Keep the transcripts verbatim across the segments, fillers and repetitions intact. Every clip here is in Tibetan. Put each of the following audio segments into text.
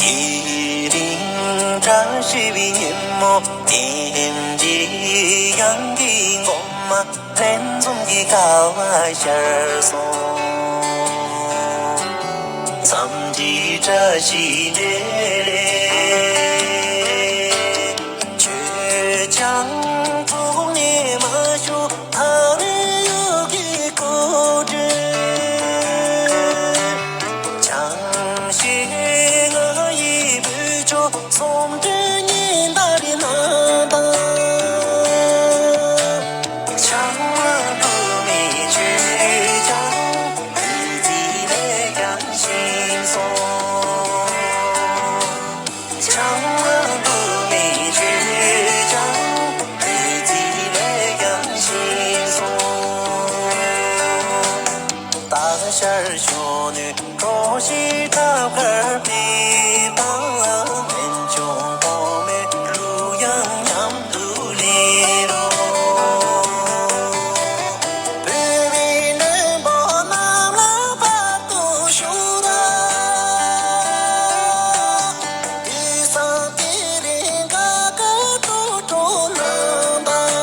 དེ་རིང་བཀྲ་ཤིས་པའི་ཉིན་མོ། དེ་འདྲའི་དབྱངས་ཀྱི་ངོ་མ། ལྷན་འཛོམས་ཀྱི་ཀ་བ་ཤར་སོང་། འཚམས་འདྲིའི་བཀྲ་ཤིས་བདེ་ལེགས། ཁྱོད་ཀྱང་ཐོག་ནས་མ་ཤོར། ཐག་རིང་ཡུལ་གྱི་སྐོར་བྲོ། ཆང་ཞིག་ང་ཡི་བུ་ཆོ། སོམ་དྲུག་ཉིན་ལྟར་ནང་དང་། ཆང་མ་འདུག་མི་ཆོས་ཀྱང་བདུད་རྩི་ལས་ཀྱང་ཞིམ་སོང་། ཆང་མ་འདུག་མི་ཆོས་ཀྱང་བདུད་རྩི་ལས་ཀྱང་ཞིམ་སོང་། སྟག་ཤར་ཞོན་ནས། གྲོ་ཞིག་ཐབ་ཀར་པའི་པང་། མེན་ཆུང་གོང་མའི་གླུ་དབྱངས་མཉམ་དུ་ལེན་རོགས། བོད་མིའི་བློན་པོ་རྣམས་ལ་བར་དུ་བཞུགས་དང་། དུས་སང་དེ་རིང་ག་ག་ཏོག་ཏོག་གནང་དང་།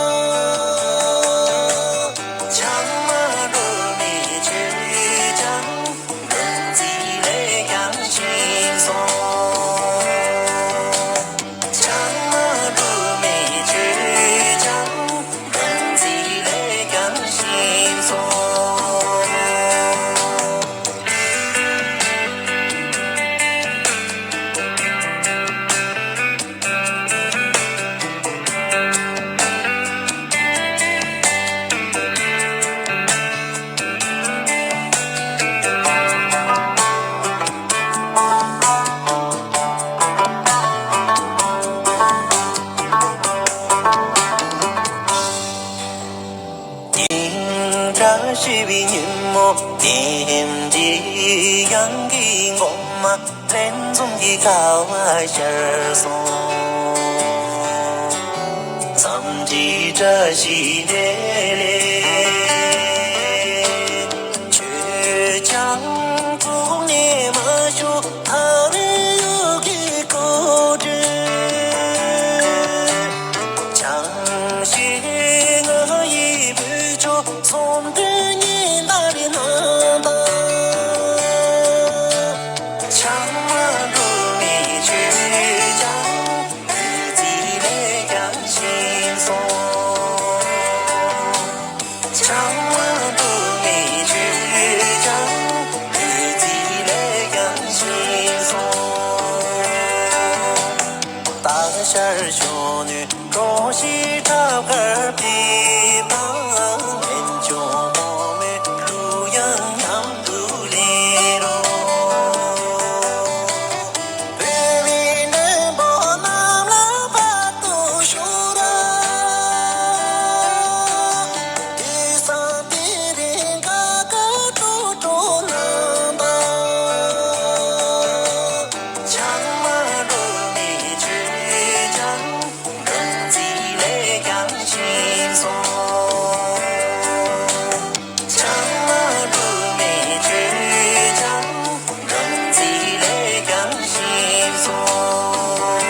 ཆང་མ་འདུག་མི་ཆོས་ཀྱང་། འདུ་འཛི་ལས་ཀྱང་ཞིམ་སོང་། ཆང་མ་འདུག་མི་ཆོས་ཀྱང་། འདུ་འཛི་ལས་ཀྱང་ཞིམ་སོང་། དེང་བཀྲ་ཤིས་པའི་ཉིན་མོ། དེ་འདྲའི་དབྱངས་ཀྱི་ངོ་མ། ལྷན་འཛོམས་ཀྱི་ཀ་བ་ཤར་སོང་། འཚམས་འདྲིའི་བཀྲ་ཤིས་བདེ་ལེགས། ཁྱོད་ཀྱང་ཐོག་ནས་མ་ཤོར། ཐག་རིང་ཡུལ་གྱི་སྐོར། ཤར་ཕྱོགས་ནས་གྲོང་ཞིག་བྲག་དཀར་པའི་བང་། འབེན་ཆུང་གོང་མའི་གླུ་དབྱངས་མཉམ་དུ་ལེན་རོགས། བོད་མིའི་མགྲོན་པོ་རྣམས་ལ་བར་དུ་ཤོག་ར། དུས་བཟང་དེ་རིང་ཁ་ཁ་ཏྲོ་ཏྲོ་གནང་དང་། ཆང་མ་འགྲོ་མི་ཆོས་ཀྱང་། འགྲོ་འཛིན་ལས་ཀྱང་ཤེས་སོང་། ཆང་མ་འགྲོ་མི་ཆོས་ཀྱང་། འགྲོ་འཛིན་ལས་ཀྱང་ཤེས་སོང་།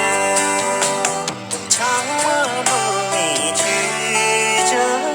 ཆང་མ་འགྲོ་མི་ཆོས་ཀྱང་།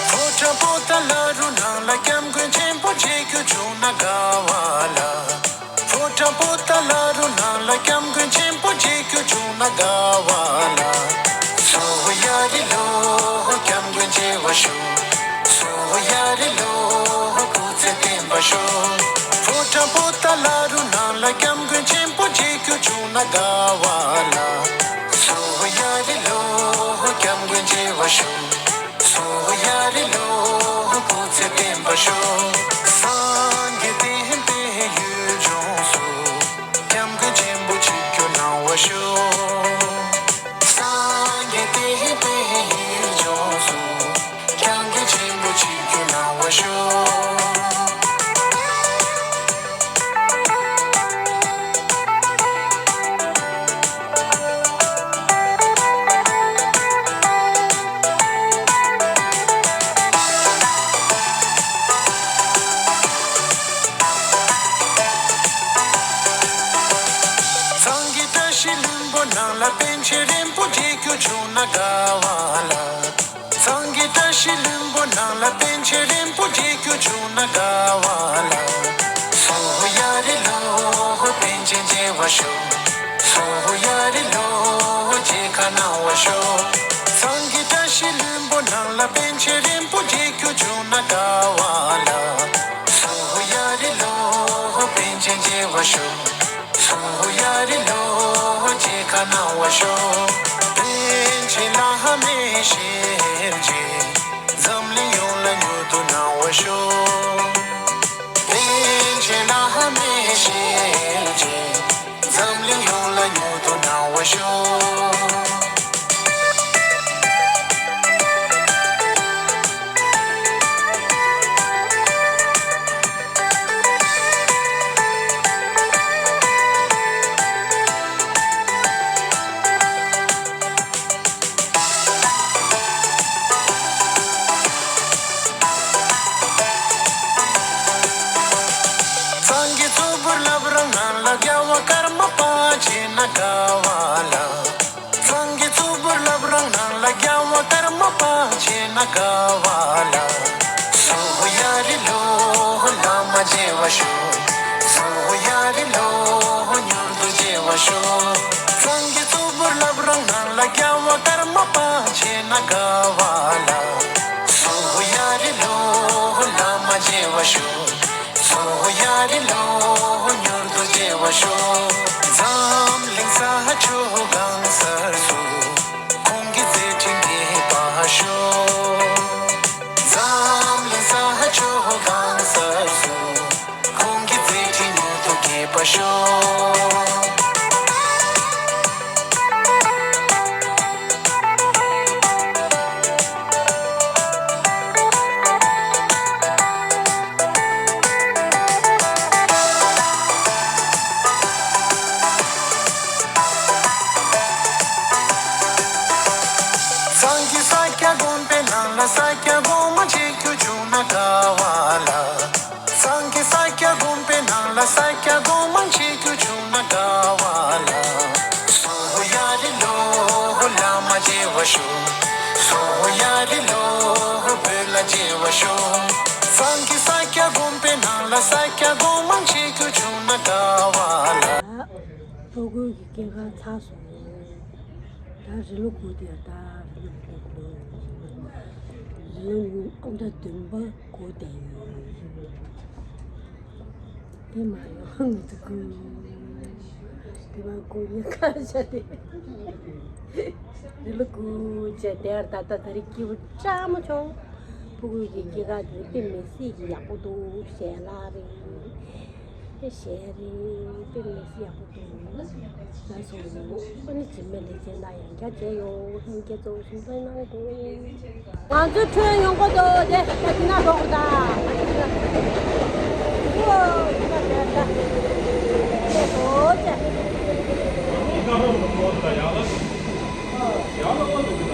ཕོ་བྲང་པོ་ཏཱ་ལ་རུ་ནང་ལ་སྐྱབས་མགོན་ཆེན་པོ་མཇལ་རྒྱུ་བྱུང་ན་དགའ་བ་ལ། ཕོ་བྲང་པོ་ཏཱ་ལ་རུ་ནང་ལ་སྐྱབས་མགོན་ཆེན་པོ་མཇལ་རྒྱུ་བྱུང་ན་དགའ་བ་ལ། སོ་ཡ་རི་ལོ་སྐྱབས་མགོན་མཇལ་བར་ཤོག་སོ་ཡ་རི་ལོ་སྐུ་ཚེ་བརྟན་པར་ཤོག་ཕོ་བྲང་པོ་ཏཱ་ལ་རུ་ནང་ལ་སྐྱབས་མགོན་ཆེན་པོ་མཇལ་རྒྱུ་བྱུང་ན་དགའ་བ་ལ། སོ་ཡ་རི་ལོ་སྐྱབས་མགོན་མཇལ་བར་ཤོག་སོ་ཡ་རི་ལོ་སྐུ་ཚེ་བརྟན་པར་ཤོག་སངས་རྒྱས་བསྟན་པའི་ཡུལ་ལྗོངས་སུ། སྐྱབས་མགོན་ཆེན་པོ་ཆིབས་བསྒྱུར་གནང་བར་ཤོག་སངས་རྒྱས་བསྟན་པའི་ཡུལ་ལྗོངས་སུ། སྐྱབས་མགོན་ཆེན་པོ་ཆིབས་བསྒྱུར་གནང་བར་ཤོག་ཚང་གི་བཀྲ་ཤིས་ལྷུན་པོ་ནང་ལ་པཎ་ཆེན་རིན་པོ་ཆེ་མཇལ་རྒྱུ་བྱུང་ན་དགའ་བ་ལ། ཚང་གི་བཀྲ་ཤིས་ལྷུན་པོ་ནང་ལ་པཎ་ཆེན་རིན་པོ་ཆེ་མཇལ་རྒྱུ་བྱུང་ན་དགའ་བ་ལ། སོ་ཡ་རི་ལོ་པཎ་ཆེན་མཇལ་བར་ཤོག་སོ་ཡ་རི་ལོ་མཇལ་ཁ་གནང་བར་ཤོག་ཚང་གི་བཀྲ་ཤིས་ལྷུན་པོ་ནང་ལ་པཎ་ཆེན་རིན་པོ་ཆེ་མཇལ་རྒྱུ་བྱུང་ན་དགའ་བ་ལ། མཇལ་བར་ཤོག་སུ་ཡ་རི་ལོ་མཇལ་ཁ་གནང་བར་ཤོག་པཎ་ཆེན་བླ་མའི་ཞལ་མཇལ། འཛམ་གླིང་ཡོངས་ལ་མྱུར་དུ་གནང་བར་ཤོག་པཎ་ཆེན་བླ་མའི་ཞལ་མཇལ། འཛམ་གླིང་ཡོངས་ལ་མྱུར་དུ་གནང་བར་ཤོག་སངས་རྒྱས་གཙུག་པུར་བསླབ་རང་ནང་ལ། རྒྱལ་བ་ཀརྨ་པ་བྱེད་ན་དགའ་བ་ལ། སངས་རྒྱས་གཙུག་པུར་བསླབ་རང་ནང་ལ། རྒྱལ་བ་ཀརྨ་པ་བྱེད་ན་དགའ་བ་ལ། སུ་ཡ་རི་ལོ་བླ་མ་མཇལ་བར་ཤོག་སུ་ཡ་རི་ལོ་མྱུར་དུ་མཇལ་བར་ཤོག་སངས་རྒྱས་གཙུག་པུར་བསླབ་རང་ནང་ལ། རྒྱལ་བ་ཀརྨ་པ་བྱེད་ན་དགའ་བ་ལ། སུ་ཡ་རི་ལོ་བླ་མ་མཇལ་བར་ཤོག་སུ་ཡ་རི་ལོ་མྱུར་དུ་མཇལ་བར་ཤོག་འཛམ་གླིང་ས་ཕྱོགས་གང་སར་སུ། ཁོང་གི་མཛད་འཕྲིན་རྒྱས་པར་ཤོག་འཛམ་གླིང་ས་ཕྱོགས་གང་སར་སུ། ཁོང་གི་མཛད་འཕྲིན་མྱུར་དུ་རྒྱས་པར་ཤོག་སངས་རྒྱས་ས་སྐྱ་དགོན་པའི་ནང་ལ། ས་སྐྱ་གོང་མ་མཇལ་རྒྱུ་བྱུང་ན་དགའ་བ་ལ། སངས་རྒྱས་ས་སྐྱ་དགོན་པའི་ནང་ལ། ས་སྐྱ་གོང་མ་མཇལ་རྒྱུ་བྱུང་ན་དགའ་བ་ལ། སུ་ཡ་རི་ལོ་བླ་མ་མཇལ་བར་ཤོག་སུ་ཡ་རི་ལོ་བོད་ལ་མཇལ་བར་ཤོག་སངས་རྒྱས་ས་སྐྱ་དགོན་པའི་ནང་ལ། ས་སྐྱ་གོང་མ་མཇལ་རྒྱུ་བྱུང་ན་དགའ་བ་ལ། ཕྲུ་གུ་གི་སྐྱེས་སྐར་ཚར་སོང་། ད་རི་ལོ་སྒུག་དེ་ད་རི་ལོ་སྒུག་རི་ལོ་སྒུག་ཨ་མ་བདུན་པ་སྒུག་དེ་ཡོད། དེ་མ་ཡོང་ངུ་ཚུགས་དེ་མ་སྒུག་ཉེ་ཁ་བྱ་དེ་རི་ལོ་སྒུག་བྱས་དེར་ད་ད་ད་རི་སྐྱིད་པོ་ཅག་མ་བྱུང་། ཕྲུ་གུ་གི་སྐྱེས་སྐར་དེ་དཔེ་མི་སྲིད་ཀྱི་ཡག་པོ་འདུག་ཞལ་ལག་རེད། དེ་ཞལ་རེད་དཔེ་མི་སྲིད་ཡག་པོ་འདུག་ལ་སོང་། ཨ་ནི་འཇིགས་མེད་ལེགས་མཇལ་ན་ཡང་བསྐྱར་མཇལ་ཡོང་། ལྷན་རྒྱས་ཚོ་གཟིམ་ཚང་གནང་དགོས། ང་ཚོའི་ཁྲོད་ཡོང་གི་འདུག་དེ་ད་འདི་ན་འགྲོ་དགོས་ད། ང་ཚོ་འདི་ན། ཨོ་འདི་ན་འདྲ་འདྲ། སླེབས་སོང་ཅེ།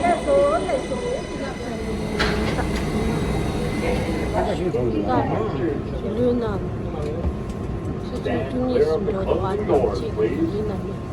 སླེབས་སོང་སླེབས་སོང་། ད་ལུས་ན། ཆུ་ཚོད་བཅུ་གཉིས་སུ་འགྲོ་དགོས་པ་དང་གཅིག་ཡིན་ན་ནི།